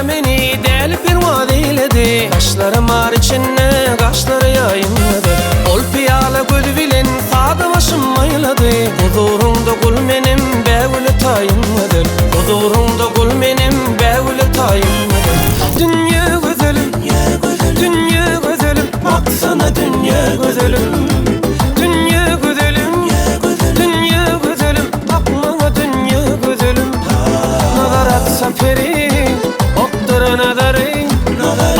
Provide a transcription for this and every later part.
meni däli perwaz eýledi. Gaşlary mar içinde, gaşlary ýaýynlady. Ol pyýala gözi bilen sada başym aýlady. Huzuryňda gul menem, bägüle taýyn gözel. Huzuryňda gul menem, bägüle taýyn gözel. Dünýe gözelim, dünýe gözelim, baksana dünýe gözelim. Dünýe gözelim, dünýe gözelim, bak maňa dünýe gözelim. Nazar atsa peri, okdur nazary.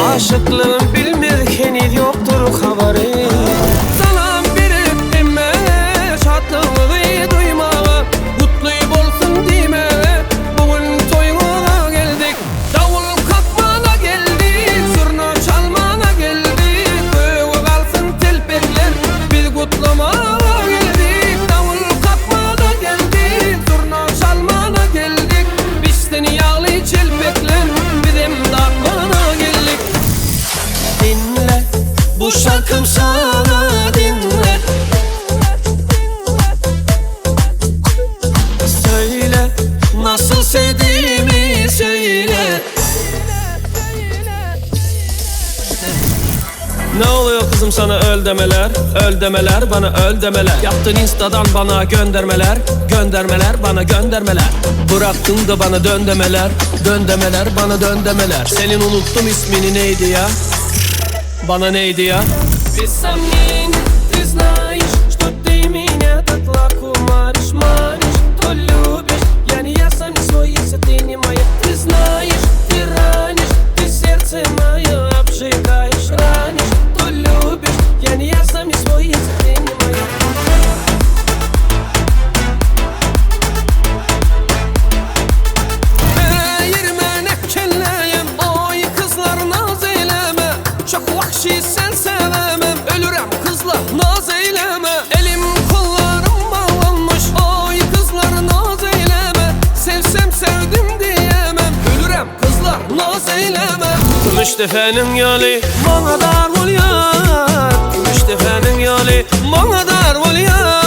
Aşyklygym bilmez heniz ýokdur habary. Salam berip hemmä şatlygyňyzy duýmaga, gutly bolsun diýmäge bu gün toýuňyza geldik. Dawul kakmana geldik, zurna çalmana geldik, göge galsyn telpekler, biz gutlamaga geldik. Dawul kakmana geldik, zurna çalmana geldik, bişsin ýagly çelpekler, bizem datmana geldik. Dinle, bu şarkım sana dinle. Söyle, nasıl sevdiğimi söyle. Ne oluyor kızım sana öl demeler, öl demeler, bana öl demeler. Yaptın instadan bana göndermeler, göndermeler, bana göndermeler. Bıraktın da bana dön demeler, dön demeler, bana dön demeler. Senin unuttum ismini neydi ya? Bana neydi ya? Без сомнений, ты знаешь, что ты меня дотла кумаришь, манишь, то любишь. Я не я сам не свой, если ты не моя. Ты знаешь, ты ранишь, ты сердце мое обжигаешь, ранишь, то любишь. Я не я сам не свой, если ты не моя. Eğirmene kelleyim, oy kızlar naz eyleme. Çok vahşi sen sevemem, ölürem kızlar naz eyleme. Elim kollarım bağlanmış, oy kızlar naz eyleme. Sevsem sevdim diyemem, ölürem kızlar naz eyleme. Kümüş defenin yolu bana dar bolýar. Kümüş defenin yolu bana dar bolýar.